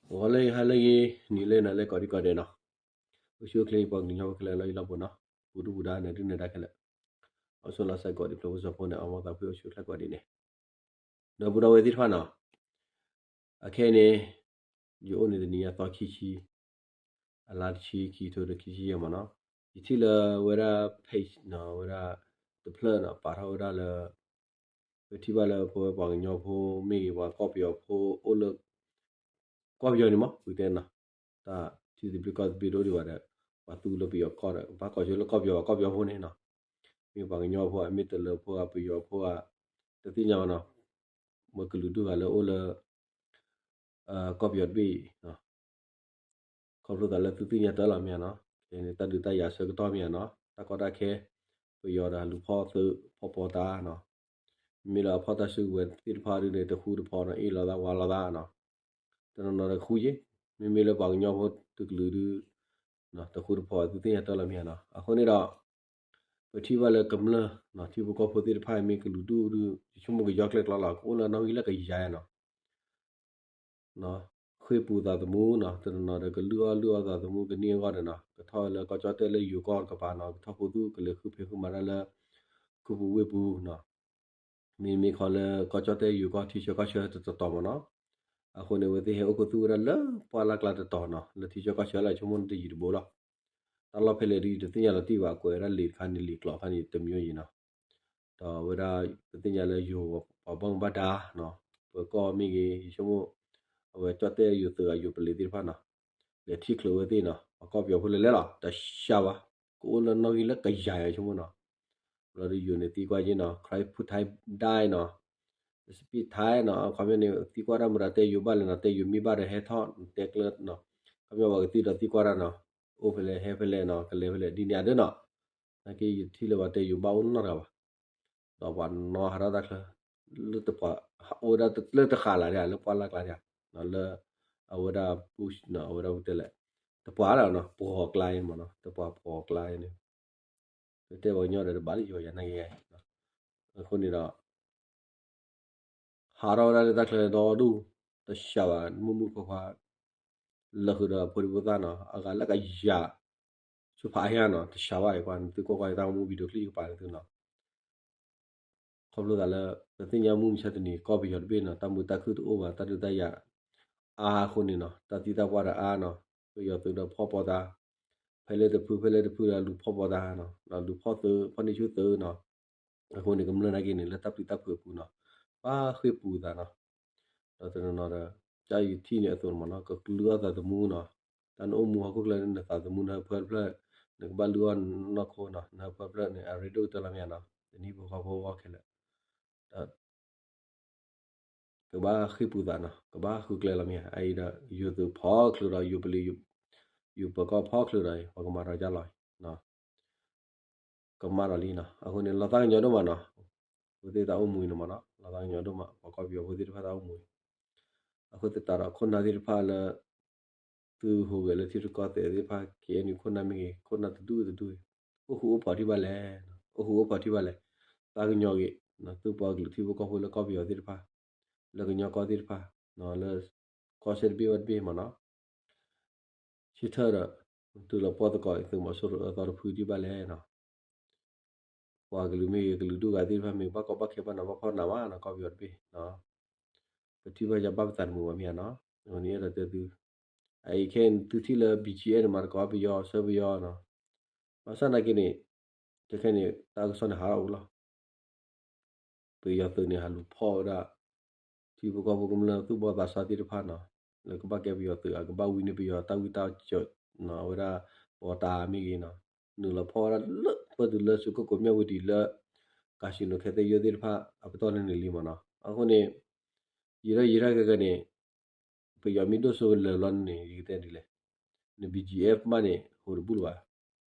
ဂီၤလၢဟါလၢဂ့ၤ, နံၤလၢနၤလၢကိးဒံကိးဒဲးနီၤ, အိၣ်ဆူၣ်အိၣ်ချ့ ပှၤကညီဖိခဲလၢာ်လၢယလီၢ်ပူၤနီၤ, ပူၤဒူပူၤဒါ နဒုၣ်နဒါခဲလၢာ်, အိၣ်ဆိးလီၤစဲး ကိးဒံဖျိပစီဖိန့ၣ် အမၤသးဖှံအိၣ်ဆူၣ်အိၣ်ချ့ကိးဒံန့ၣ်, ဒီပုၢ်ဒီဝဲၢ်သ့ၣ်တဖၣ်နီၤ, အခဲအံၤန့ၣ် ယအိၣ်န့ၣ်တနံၤညါသီခံဆံ, အလါတဆံ ခံထိဒီးခံဆံယဲၢ်မးနီၤ, ယထံၣ်လၢဝဲဒၣ် page နီၤ, ဝဲဒၣ်တဖျၢၣ်နီၤ ပာ်ထီၣ်ဝဲဒၣ်လၢ ပထံၣ်ဘၣ်လၢပဝဲပှၤကညီဖိမ့ၢ်ဂ့ၤ ပှၤကီၢ်ပယီၤဖိအိၣ်လၢ ကီၢ်ပယီၤန့ၣ်မး ပတဲနီၤ, တၢ်ထံသဘျ့ကီၢ်သဘျ့တအိၣ်ဒံးဘၣ်ဒီး ပှၤသူလၢပယီၤကီၢ်ဒီး ဘၣ်ကိးဆိလၢကီၢ်ပယီၤ ပှၤကီၢ်ပယီၤဖိန့ၣ်နီၤ, မ့ၢ်ပှၤကညီဖိဧါ မ့ၢ်တလၢၤဖိဧါ ပယီၤဖိဧါ တသ့ၣ်ညါဘၣ်နီၤ, မ့ၢ်ကလုာ်ဒူၣ်ဂၤလၢအိၣ်လၢ ကီၢ်ပယီၤတဘ့ၣ်အံၤ ခီဖျိသးလၢသုသ့ၣ်ညါတၢ်လီၤမ့ၢ်ဧါနီၤ, တၢ်ဒုးတၢ်ယၤဆၢကတီၢ်မ့ၢ်ဧါနီၤ, တၢ်ကီတၢ်ခဲ ပယီၤဒီးလူၤဖီၣ်သုးဖီၣ်ပီတၢ်နီၤ, မ့မ့ၢ်လၢအဖီၣ်တၢ်စုကဝဲၤသ့ၣ်တဖၣ်ဒုန့ၣ် တဃူတဖိးနီၤ, အ့ၣ်လိာ်သးဝါလိာ်သးနီၤ, တနီၤနီၤတဃူယ့, မ့မ့ၢ်လၢပှၤကညီဖိတကလုာ်ဒု တဃူတဖိး သုသ့ၣ်ညါတၢ်လီၤမ့ၢ်ဧါနီၤ, အဃိန့ၣ်ဒီး ပထံၣ်ဘၣ်လၢကမျၢၢ် ထံဖိကီၢ်ဖိသ့ၣ်တဖၣ်မ့ၢ်ကလုာ်ဒူၣ်ဒု ယဆိကမိၣ်ကယီကျဲၣ်ကျီလီၤ ကအိၣ်လၢနီၣ်ဂံၢ်လၢကယၤနီၤ ဃ့ၢ်ပူၤသးသမူနီၤ, တနီၤနီၤဒီးကလုၢ်အီၣ်လုၢ်အီသးသမူကန့ၢ်အဂီၢ်ဒီးနီၤ, ကထီၣ်လၢကီၢ်ကၠီၣ်တဲၣ်လၢယိၤကီၢ်တကပၤနီၤ, ကထီၣ်ခူသူၣ်ကလဲၤဃုဖံးဃုမၤတၢ်လၢ ခူပူၤဝ့ၢ်ပူၤနီၤ, မ့မ့ၢ်ခီလၢကီၢ်ကၠီၣ်တဲၣ်ယိၤကီၢ်ထံဆၢကီၢ်ဆၢတတီၤမးနီၤ, အဃိန့ၣ် အဝဲသ့ၣ်ဟဲအိၣ်ခူသူၣ်ဝဲဒၣ်လၢပှၢ်လၢ်ကျါတတီၤနီၤ, လၢထံဆၢကီၢ်ဆၢလၢဆိကမိၣ်န့ၣ်တယံၤတဘိလီၤ, တၢ်လီၢ်ဖဲလဲၣ်ဒု ယတသ့ၣ်ညါလီၤတံၢ်ဘၣ်, ကွဲးဝဲဒၣ်လံာ်တခါန့ၣ် လံာ်ကျိာ်တခါန့ၣ် တမံၤယံၤနီၤ, ဒီးဝဲဒၣ်ပသ့ၣ်ညါလၢယိၤပှၤဘၣ်မူဘၣ်ဒါနီၤ, ပကီၢ်မ့ၢ်ဂ့ၤ ယဆိကမိၣ် အဝဲကၠီၣ်တဲၣ်ယိၤသုးအယိၤပလံၤသ့ၣ်တဖၣ်နီၤ, လဲၤထံၣ်ချုးဝဲသ့ၣ်နီၤ, ပှၤကီၢ်ပယီၤဖိလဲၤလဲၤလီၤ တၢ်ဆါဘၣ်, ကအိၣ်လၢနီၣ်ဂံၢ်လၢကယၤယဆိကမိၣ်နီၤ, ဘျီဒီးယိၤန့ၣ်သံကွၢ်ယ့ၣ်နီၤ, ခရၢဖုထါဒၣ်နီၤ, စပံးထါနီၤ, ခီပညီန့ၣ် သံကွၢ်တၢ်မတၤတဲယိၤဘၣ်လဲၣ်နီၤ, တဲယိၤမ့ၢ်ဘၣ်ဒီးဟဲထီၣ်တဲကျၢၤနီၤ, ခီပညီပှၤကသံဒီးသံကွၢ်တၢ်နီၤ, အိၣ်ဖဲလဲၣ်ဟဲဖဲလဲၣ်နီၤ, ကလဲၤဖဲလဲၣ် ဒ်န့ၣ်အဒၢနီၤ, နာ်က့ယထံၣ်လၢပှၤတဲယိၤဘၣ်အိၣ်နီတဂၤဘၣ်, ဒီးပှၤနီၢ်ဟးထီၣ်တၢ်ချၢ လၢတပှၤ အိၣ်ဝဲဒၣ်လၢတဃာ်လၢ်ဒၣ် လၢပှၢ်လၢ်ကျါဒၣ်, လၢ အဝဲဒၣ် bush နီၤ, အဝဲဒၣ်ပတဲလဲၣ် တပှၤလၢ်နီၤ, ပှီၤကျါအံၤမးနီၤ, တပှၤပှီၤကျါအံၤန့ၣ်, ပတဲပှၤကညီဒီးတဘၣ်လၢယိၤယၤနာ်က့, အဃိန့ၣ်ဒီး ဟးထီၣ်ဝဲဒၣ်လၢတၢ်ချၢဒီဒူၣ်, တၢ်ဆါဘၣ် မုၢ်မုၢ်ခွါခွါ, လၢဃုာ်ဒီးဖိဒံဖိသၣ်နီၤ, အဂၤလၢကယၤ ဆူဖးအါညါနီၤ, တၢ်ဆါဘၣ်အံၤကွၢ်န့ၣ် သုကွၢ်ကွၢ်တၢ်ဂီၤမူ video clip ယကပာ်န့ၢ်သုနီၤ, ခီဖျိသးလၢ ပသ့ၣ်ညါမုၢ်မဆါတနံၤ ကီၢ်ပယီၤတဘ့ၣ်နီၤ, တၢ်မုာ်တၢ်ခုၣ်တအိၣ်ဘၣ်, တၢ်ဒုးတၢ်ယၤအါအဃိန့ၣ်နီၤ, တၢ်သံတၢ်ပှၢ်ဒီးအါနီၤ, ပယီၤသုးဒီးဖီၣ်ပီတၢ်, ဖဲလၢတဖုဖဲလၢတဖုဒီးလူၤဖီၣ်ပီတၢ်နီၤ, လူၤဖီၣ်သုး ဖီၣ်န့ၢ်ဆူၣ်သုးနီၤ, အဃိန့ၣ် ကမျၢၢ်နာ်က့န့ၣ် လၢတၢ်ပျံၤတၢ်ဖုးအပူၤနီၤ, ဘၣ်ဃ့ၢ်ပူၤသးနီၤ, ဒီးတနီၤနီၤဒီး ကၠီယထံၣ်န့ၣ်အသိးမးနီၤ, ကလုၢ်အီၣ်သးသမူနီၤ, တၢ်နအိၣ်မူဟီၣ်ခိၣ်ချၢ နသးသမူနဟၢဖၢတဖျၢၣ်, နကဘၣ်လုၢ်အီၣ်နီၢ်ခိနီၤ, နဟၢဖၢတဖျၢၣ်န့ၣ် အရ့ဒိၣ်ကတၢၢ်လီၤမ့ၢ်ဧါနီၤ, တနံၤဖိဃီဖိဂီၢ်ခဲလၢာ်, ဒီး ကဘၣ်ဃ့ၢ်ပူၤသးနီၤ, ကဘၣ်ဃုကျဲလီၤမ့ၢ်ဧါ, အအံၤဒီး ယိၤသုးဖီချုးဒီး ယိၤပလံၤ ယိၤပၢၤကီၢ်ဖီချုးဒီး ပှၤကမၤဒီးယါလီၤ, ကမၤဒီးလံနီၤ, အဃိန့ၣ် လီၤသးကညီၤဒိၣ်မးနီၤ, အဝဲသ့ၣ်တၢ်အိၣ်မူအံၤန့ၣ်မးနီၤ, လီၤသးကညီၤဒိၣ်မး ပှၤကီၢ်ပယီၤဖိသ့ၣ်တဖၣ်တၢ်အိၣ်မူအံၤ, အဃိသတးဒီးခိၣ်နၢ်သ့ၣ်တဖၣ်လၢ သုဟူးဂဲၤလၢထံရူၢ်ကီၢ်သဲးသ့ၣ်တဖၣ် ခဲအံၤန့ၣ် ခိၣ်နၢ်မ့ၢ်ဂ့ၤ ခိၣ်နၢ်တဒူၣ်တဒူၣ်ဂ့ၤ, အိၣ်ဃူအိၣ်ဖိးထံၣ်ဘၣ်လဲၣ်, အိၣ်ဃူအိၣ်ဖိးထံၣ်ဘၣ်လဲၣ်, သးကညီၤဂ့ၤ, သုပှၤကလုာ်ထံဖိကီၢ်ဖိလၢကီၢ်ပယီၤသ့ၣ်တဖၣ်, လၢကညီကီၢ်သ့ၣ်တဖၣ်, လၢကီၢ်စဲၣ်တဘ့ၣ်ဝဲတဘ့ၣ်မးနီၤ ဆၢထၢၣ်ဒီး တုၤလီၤပှီၢ်သကိး သုးမီၤစိရိၤအၢသီတဖုဒံးဘၣ်လဲၣ်နီၤ, ပှၤကလုာ်မ့ၢ်ဂ့ၤ ကလုာ်ဒူၣ်ဂၤသ့ၣ်တဖၣ်မ့ၢ် ဘၣ်ကီဘၣ်ခဲဘၣ်နးဘၣ်ဖှီၣ်နးမးနီၤ ကီၢ်ပယီၤတဘ့ၣ်နီၤ, ပထံၣ်ဘၣ်ယၤဘၣ်ပသးတမုာ်ဘၣ်မ့ၢ်ဧါနီၤ, အဃိန့ၣ်အဲၣ်ဒိးတဲသု, အအံၤခဲအံၤသုထံၣ်လၢ ဘံၣ်ကၠံၣ်အဲၣ် န့ၣ်မၤသကိးပယီၤဆၢပယီၤနီၤ, ဘၣ်ဆၣ်နာ်က့န့ၣ်, ခဲခဲန့ၣ် တၢ်ကစီၣ်န့ၣ်ဟးထီၣ်အိၣ်လီၤ ပယီၤသုးန့ၣ် ဟးလူၤဖီၣ်ဝဲဒၣ် ထံဖိကီၢ်ဖိကမျၢၢ်သူၣ်ဘီၣ်သးစၢ်သ့ၣ်တဖၣ်နီၤ, လၢကဘၣ်ကဲပယီၤသုး အကဘၣ်ဝံန့ၢ်ပယီၤတၢ်ဝံတၢ်စၢၤနီၤ, အဝဲဒၣ် ပီတၢ်မ့ၢ်ဂ့ၤနီၤ, နုာ်လီၤဖီၣ်ဝဲဒၣ်လၢ ပတုၤလၢစူးကၠိၣ်ကိးမၠၣ်ဝတံၤလၢ casino ခဲသ့ၣ်ယိၣ်သ့ၣ်တဖၣ် အပတီၢ်န့ၣ်န့ၣ်လံမးနီၤ, အဃိန့ၣ် ယံာ်ထီၣ်ယံာ်ထီၣ်ခဲခဲန့ၣ် ပယီၤမ့ၢ်ဒိၣ်စိလၢာ်လီၤန့ၣ် ယကတဲဒ်လဲၣ်, န ဘံၣ်ကၠံၣ်အဲၣ် မးန့ၣ် ဟိးတဘူၣ်လၢၤဘၣ်,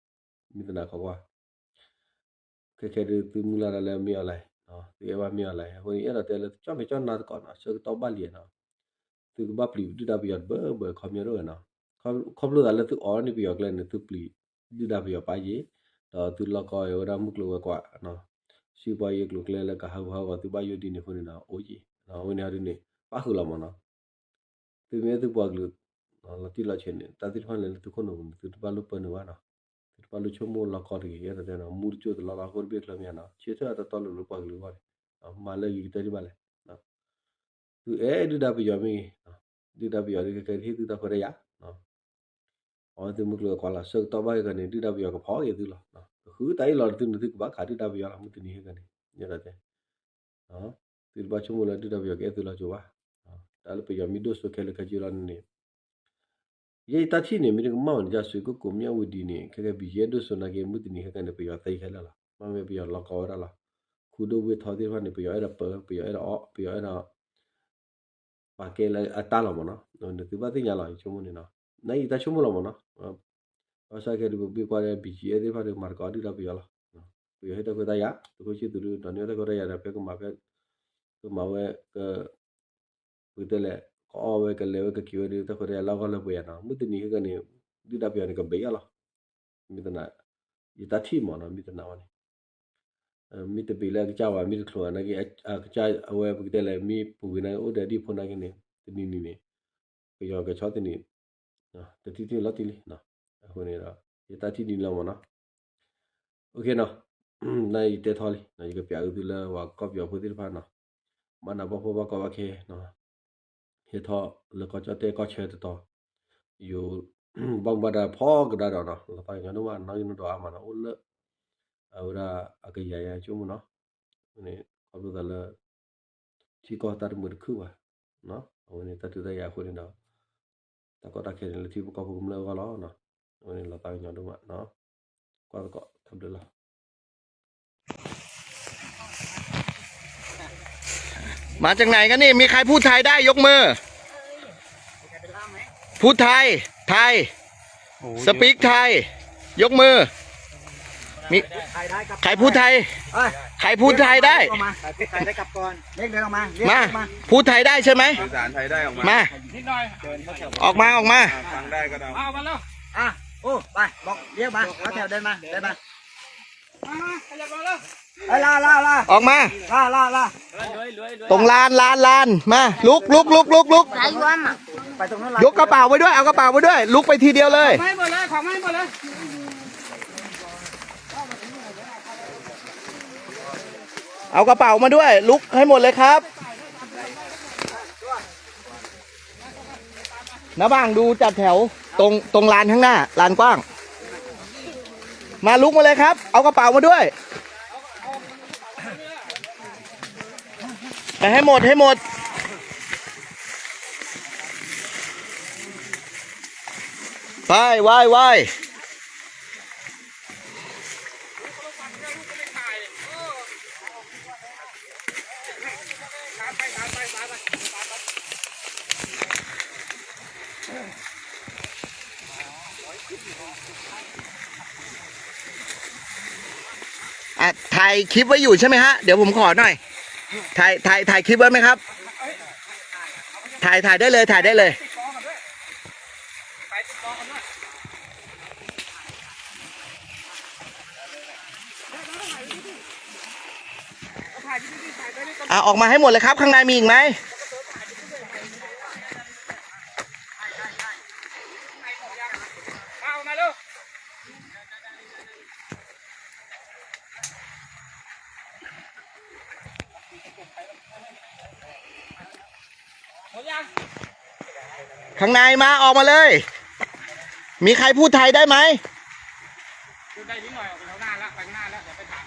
မ့ၢ်သနာ်က့ကွၢ် ခဲခဲဒုးသုမုၢ်လၢ်တၢ်လၢမ့ၢ်အီၤလဲၣ်, သုအဲၣ်ဘၣ်မ့ၢ်အီၤလဲၣ်, အဃိန့ၣ် ယအဲၣ်ဒိးတဲလၢသုကၠီၣ်မဲာ်ကၠီၣ်နါသကိးနီၤ, ဆၢကတီၢ်ဘၣ်လံနီၤ, သုကဘၣ်ပျံၤဒုၣ်ဒါပယီၤတဘၢဘၢခီပညီဒိၣ်ဝဲနီၤ, ခီဖျိသးလၢသုအိးန့ၢ်ပယီၤကျဲန့ၣ် သုပျံၤဒုၣ်ဒါပယီၤပာ်ယ့ၣ်, ဒီးသုလီၢ်ကီဝဲဒၣ်မုၢ်ကျိၤဝဲၤကွာ်, စံးပှၤယ့ၣ်ကျိၤကျဲလၢကဟးဂူာ်ဟးဂီၤသုဘၣ်ယိၣ်ဒ်န့ၣ်အဃိန့ၣ်ဒီး အိၣ်ယ့ၣ်, အဝဲန့ၣ်ဟီဒ်န့ၣ် ပၣ်ဃုာ်လီၤမးနီၤ, သုမ့ၢ်သုပှၤကလုာ် လီၤတံၢ်လီၤဆဲးန့ၣ် တၢ်သ့ၣ်တဖၣ်န့ၣ်လၢသုခိၣ်နူာ်ပူၤန့ၣ် သုတဘၣ်လိၣ်ပၢနုာ်ဘၣ်နီၤ. သုတဘၣ်လိၣ်ဆိကမိၣ်လီၤကီတဂ့ၤ ယဲဒၣ်တဲနီၤ မူတကၠိၢ်တလီၢ်လီၤ ဟီၣ်ခိၣ်တဘ့ၣ်ချၢမ့ၢ်ဧါနီၤ ဆၢထၢၣ်အတတီလိၤလၢပှၤကလုာ်အဂီၢ်န့ၣ် မၤလၢဂ့ၤကတၢၢ်ဒံးဘၣ်လဲၣ်. သုအဲၣ်ဒုၣ်ဒါပယီၤမ့ၢ်ဂ့ၤ, ဒုၣ်ဒါပယီၤဒ်ခဲကဲဟ့ၣ်သုတၢ်ခွဲးတၢ်ယာ်, အဝဲသုမုၢ်ကျိၤဝဲၤကွာ်လီၤ ဆၢကတီၢ်ဘၣ်ဂ့ၤဂ့ၤန့ၣ် ဒုၣ်ဒါပယီၤကဖီက့ၤသုလီၤ. ကဃုတၢ်အ့ၣ်လိာ်သုန့ၣ် သုကဘၣ်ခးဒုၣ်ဒါပယီၤလီၤ မုၢ်တနံၤဟဲကန့ၣ် ယဲဒၣ်တဲ သုတဘၣ်ဆိကမိၣ်လၢဒုၣ်ဒါပယီၤကအဲၣ်သုလီၤကၠိဘၣ်. တၢ်လၢပယီၤမ့ၢ်ဒိၣ်စိခဲလၢာ်ခဲဆ့လီၤန့ၣ် ယဲယတၢ်ထံၣ်န့ၣ် မ့ၢ်တကမၣ်ဝဲန့ၣ် ကၢ်စွ့ကိၣ်ကိးမၠၣ်ဝံၤဒ်န့ၣ် ခဲကဲ ဘံၣ်ယဲၢ်ဒိၣ်စိနာ်က့ မုၢ်တနံၤခဲကဲန့ၣ် ပယီၤသံခဲလၢာ်လီၤ. မ့မ့ၢ်ပယီၤလီၤကီဝဲဒၣ်လီၤ. ခူဒိၣ်ဝ့ၢ်ထီသ့ၣ်တဖၣ်န့ၣ် ပယီၤအဲၣ်ဒိးပၢ ပယီၤအဲၣ်ဒိးအီၣ် ပယီၤအဲၣ်ဒိး ပာ်ကဲလၢအတၢ်လီၤမ့ၢ်နီၤ. သုဘၣ်သ့ၣ်ညါလီၤ ယဆိကမိၣ်န့ၣ်နီၤ. နယတၢ်ဆိကမိၣ်လီၤမ့ၢ်နီၤ. ဘၣ်ဆၣ်ခဲဒုးပမ့ၢ်ကွၢ်ဒီး ဘံၣ်ယဲၢ်သ့ၣ်တဖၣ်ဒီး မၤသကိးဒုၣ်ဒါပယီၤလီၤ. ပယီၤဟ့ၣ်တၢ်ခွဲးတၢ်ယာ် သုးခိၣ်ဆံၣ်သူးဒုး ဒီးန့ၢ်တၢ်ခွဲးတၢ်ယာ်ဒီး ဖဲကမၤဖဲ ကမၤဝဲ က ပကတဲလဲၣ် ကအီၣ်ဝဲကလဲၤဝဲကက့ၤဝဲဒုး တၢ်ခွဲးတၢ်ယာ်လၢအဂီၢ်လၢပှဲၤယၤနီၤ. မုၢ်တနံၤခဲကဲန့ၣ် ဒုၣ်ဒါပယီၤန့ၣ် ကဘ့ၣ်အီၤလီၤ. မ့ၢ်တနာ် ယတၢ်ထံၣ်မ့ၢ်နီၤ မ့ၢ်တနာ်ဝဲန့ၣ် မ့ၢ်တဘ့ၣ်လၢအကစၢ်ဝဲ မ့ၢ်တချိးနာ်က့ အကစၢ်အဝဲပကတဲလဲၣ် မ့ၢ်ပူၤကွံာ်နာ်က့ အိၣ်ဒီးဒ်ဖိနာ်က့န့ၣ် တနံၤနံၤန့ၣ် ပယီၤကဆီတနံၤ တထံၣ်ထံၣ်လီၤတံၢ်လံ. အဃိန့ၣ်ဒီး ယတၢ်ထံၣ်ဒ်န့ၣ်လီၤမ့ၢ်နီၤ. အိၣ်ခ့နီၤ နယတဲထီၣ်လံ ယကပျးအုးသုလၢပှၤကီၢ်ပယီၤဖိသ့ၣ်တဖၣ်နီၤ ဘၣ်နးဘၣ်ဖှီၣ်ဘၣ်ကီဘၣ်ခဲနီၤ ဟဲထီၣ်လၢကီၢ်ကၠီၣ်တဲၣ်ကီၢ်ဆၢတတီၤ ယိၤ ဘၣ်မူဘၣ်ဒါဖီကဒါဒီးနီၤ လီၤသးကညီၤဒိၣ်မး နီၢ်က့နီၢ်ဒီးအါမးနီၤ အိၣ်လၢ အဝဲဒၣ်အကယၤယၤဆိကမိၣ်နီၤ န့ၣ် ခီဖျိသးလၢ ထံကီၢ်တၢ်တမုာ်တခုၣ်ဘၣ် အဝဲန့ၣ်တၢ်ဒုးတၢ်ယၤအဃိန့ၣ်ဒီး တၢ်ကီတၢ်ခဲန့ၣ်လၢထံဖိကီၢ်ဖိကမျၢၢ်အဂီၢ်လီၤ. အဝဲန့ၣ်လီၤသးကညီၤဒိၣ်မးနီၤ ကွၢ်သကိးတၢ်ဘျုးလီၤ. มาจากไหนกันนี่ มีใครพูดไทยได้ยกมือ พูดไทย ไทย โอ้โห speak ไทย ยกมือ มี ใครพูดไทย เอ้ย ใครพูดไทยได้ ออกมา ใครพูดไทยได้กลับก่อน เรียกเดินออกมา เรียก มา ออกมา พูดไทยได้ใช่ไหม สื่อสารไทยได้ออกมา มา นิดหน่อย ออกมา ออกมา อ่ะ ฟังได้ก็ได้ เอามาแล้ว อ่ะ โอ้ ไป บอก เรียกมา เอาแถวเดินมา เดินมา มา มา ขยับมาแล้ว เอ้ย ล่า ล่า ล่า ออกมา ล่า ล่า ล่า ตรงลาน ลาน ลาน มา ลุก ลุก ลุก ลุก ลุก ไปตรงนู้น ยกกระเป๋าไปด้วย เอากระเป๋าไปด้วย ลุกไปทีเดียวเลย ของมาให้หมดเลย ของมาให้หมดเลย เอากระเป๋ามาด้วย ลุกให้หมดเลยครับ น้าบ่างดูจัดแถว ตรง ตรงลานข้างหน้า ลานกว้าง มาลุกมาเลยครับ เอากระเป๋ามาด้วย ไปให้หมด ให้หมด ไป ไหว้ ไหว้ อ่ะ ถ่ายคลิปไว้อยู่ใช่ไหมฮะ เดี๋ยวผมขอหน่อย ถ่าย ถ่าย ถ่ายคลิปไว้ไหมครับ ถ่าย ถ่ายได้เลย ถ่ายได้เลย อ่ะ ออกมาให้หมดเลยครับ ข้างในมีอีกไหม ข้างในมา ออกมาเลย มีใครพูดไทยได้ไหม พูดได้นิดหน่อย ออกไปข้างหน้าแล้ว ไปข้างหน้าแล้ว เดี๋ยวไปถาม